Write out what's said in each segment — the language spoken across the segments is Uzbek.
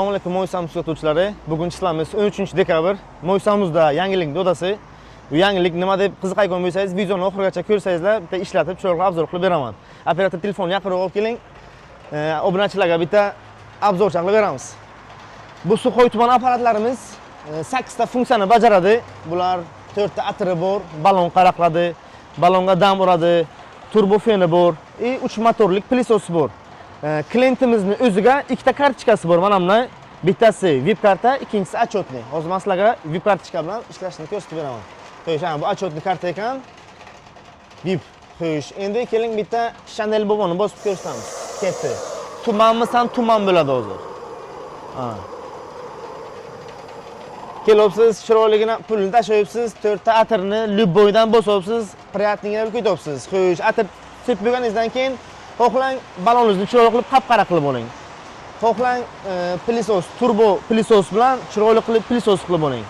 Assalomu alaykum, Mo'ysam kuzatuvchilari. Bugun число miz 13 dekabr. Mo'ysamizda yangilik dodasi. Bu yangilik nima deb qiziqayotgan bo'lsangiz, videoni oxirigacha ko'rsangizlar, bitta ishlatib, chiroyli обзор qilib beraman. Operator, telefonni yaqinroq olib keling. Obunachilarga bitta обзор qilib beramiz. Bu сухой tuman apparatlarimiz 8 ta funksiyani bajaradi. Bular 4 ta atiri bor, balon qaraqladi, balonga dam uradi, turbo feni bor и 3 motorlik пылесос i bor. Klientimizni o'ziga ikkita kartochkasi bor. Mana bunday bittasi VIP karta, ikkinchisi отчетный. Hozir men sizlarga VIP kartochka bilan ishlashni ko'rsatib beraman. Xo'sh, ha, bu отчетный karta ekan. VIP. Xo'sh, endi keling, bitta Chanel boboni bosib ko'rsatamiz. Ketdi. Tumanmisan, tuman bo'ladi hozir. Ha. Kelibsiz, chiroyligina pulni tashlayapsiz, to'rtta atirni любой dan bosyapsiz, приятный gina ketyapsiz. Xo'sh, atir sepib bo'lganingizdan keyin xohlang baloningizni chiroyli qilib qap-qara qilib oling. Xohlang пылесос, turbo пылесос bilan chiroyli qilib пылесос qilib oling.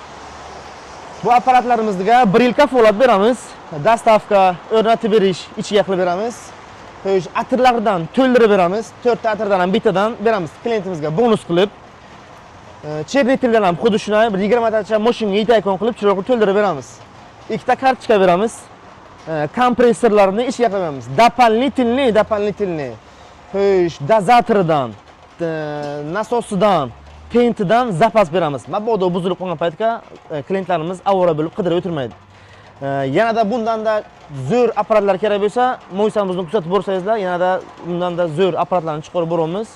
Bu apparatlarimizga 1 yil kafolat beramiz. Доставка, o'rnatib berish ichiga qilib beramiz. Xo'sh, atirlardan to'ldirib beramiz. To'rtta atirdan ham bittadan beramiz klientimizga bonus qilib. Чернитель dan ham xuddi shunday bir 20 tacha moshinga yetayotgan qilib, chiroyli qilib to'ldirib beramiz. Ikkita kartochka beramiz. Kompressorlarni ishga qilib beramiz. Дополнительный, xo'sh, dozatoridan, nasosidan, tentidan запас beramiz. Mabodo buzilib qolgan paytga klientlarimiz avora bo'lib qidirib o'tirmaydi. Yanada bundanda zo'r apparatlar kerak bo'lsa, Mo'ysamizni kuzatib borsangizlar, yanada bundanda zo'r apparatlarni chiqarib boramiz.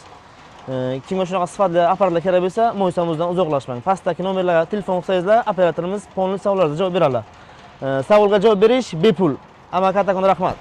Kimga shunaqa sifatli apparatlar kerak bo'lsa, Mo'ysamizdan uzoqlashmang. Pastdagi nomerlarga telefon qilsangizlar, operatorimiz полный savollarga javob beradi. Savolga javob berish bepul. Hamma kattakon rahmat.